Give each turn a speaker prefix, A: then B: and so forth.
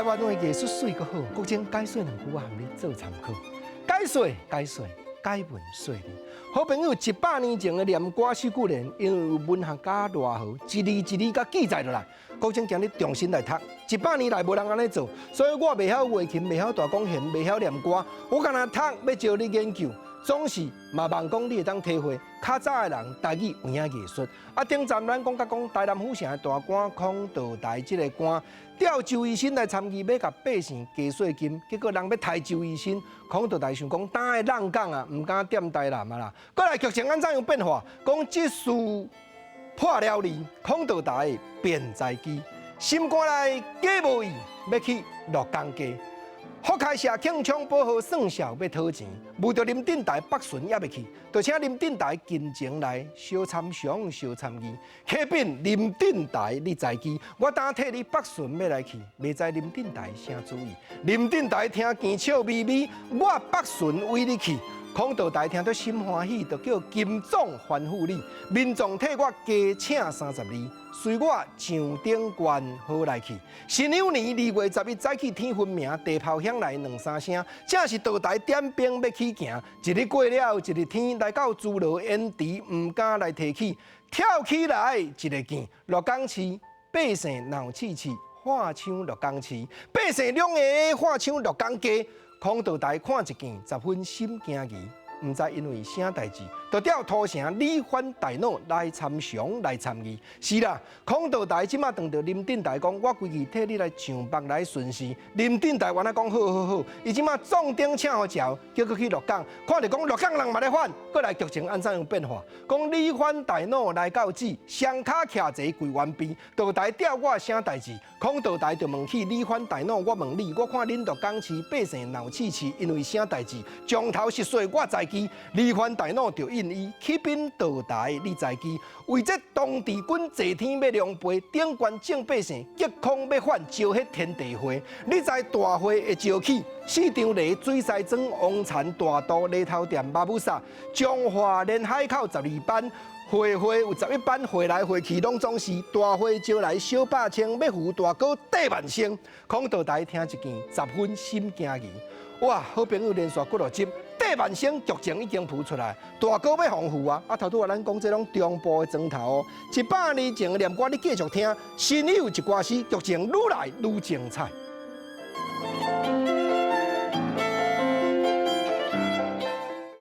A: 灣的藝術媠閣好，國政解說兩句，我含你做參考。解說解說，解文說理。好朋友，100年前的念歌四句聯，因為有文學家賴和一字一字共記載落來。國政今日重新來讀，一百年來無人按呢做，所以我袂曉畫琴，袂曉彈鋼琴，袂曉念歌，我干焦讀，欲招你研究。總是嘛望講你會當體會較早的人台語有影藝術。啊，頂站咱講甲講台南府城的大官孔道台這个官調周醫生來參議，欲共百姓加稅金，結果人欲刣周醫生，孔道台想講膽會浪講啊，毋敢掂台南啊啦。過來劇情按怎樣變化？講這事破了離，孔道台便知機，心肝內假無意，欲去鹿港街。福開社慶昌寶號算數欲討錢，無著林鎮台北巡猶未去，就請林鎮台近前來相參詳、相參議。啟稟林鎮台，你知機？我當替你北巡欲來去，袂知林鎮台啥主意？林鎮台聽見笑眯眯，我北巡為你去。孔道台聽著心歡喜，就叫金總吩咐你，民眾替我加請32，隨我上頂懸好來去。辛酉年2月11早起天分明，地炮響來兩三聲，正是道台點兵欲起行。一日過了一日天，來到諸羅演池，毋敢來提起，跳起來一个見，鹿港市百姓鬧刺刺，喊搶鹿港市，百姓兩个喊搶鹿港街。孔道台看一見，十分心驚疑，毋知因為啥代誌，就調土城李藩大老來參詳來參議。是啦，孔道台這馬當著林鎮台講，我規氣替你來上北來巡視。林鎮台原來講好好好，伊這馬壯丁請予召，叫閣去鹿港，看著講鹿港人嘛咧反，閣來劇情按怎樣變化？講李藩大老來到此，雙跤徛坐櫃員邊，道台調我啥代誌？孔道台就問起李藩大老，我問你，我看恁鹿港市百姓鬧刺刺，因為啥代誌？從頭實說，我知機。李藩大老就應伊，啟稟道台，你知機？為這當地軍坐天欲量背，頂懸眾百姓激空欲反，招彼天地會。你知大會會招起四張犁水西莊王田大肚犁頭店馬武沙彰化連海口12班。會會有11班，會來會去攏總是大會招來小百千，欲扶大哥綴萬生。孔道台聽一見，十分心驚疑。哇！好朋友連續幾落集，綴萬生劇情已經浮出來，大哥欲防腐啊！啊，頭拄仔咱講這攏中部的磚頭哦，100年前的念歌，你繼續聽，新有一歌詩，劇情愈來愈精彩。